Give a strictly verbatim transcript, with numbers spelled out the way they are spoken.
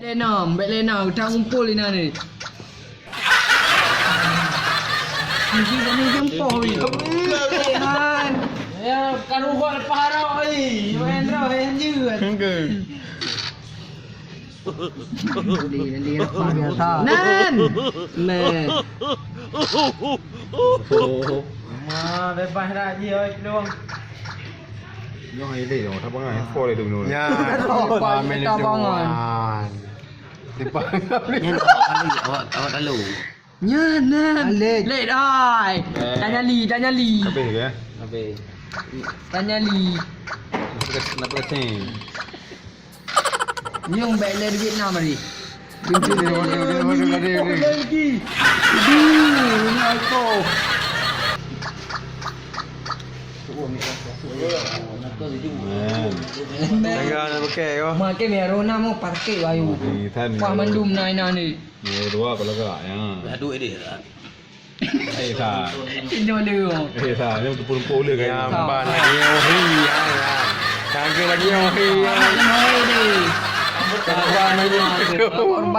Lé nam, bèk lé nam, geutanyoe ngumpul inan nyoe. Mungkin kami jumpa ni. Man. Ya, kan ubah lepas harap ni. Main dah, main je. Enggak. Di, di lepas biasa. Nan. Meh. Ma, bebas dah ji, oi, peluang. Nyoh hai lé, nyoh, tak bangai, info lé tu. Ya, tak bangai. Nyan awak lalu, awak, awak lalu. Nyan, nan. Lét. Lét, ai. Eh. Tanyali, tanyali. Habis ke? Habis. Tanyali. Nak pedas, nak pedas ni. Nyong bèk lé duit nam hari. Waduh, waduh, waduh, waduh, waduh. Duh, ni aku. Man. Tangga nak pakai kau. Makai merah nama pakai bayu. Ni, tan ni. Wah, mandum nai-nai ni. Ni dua kalau gerak, ya. Aduh, ini. Eh, tak. Ini mana? Eh, tak. Ini untuk pun boleh kan? Ya, ban lagi. Oh, iya, ya. Tangga lagi, oh, iya. Korban lagi.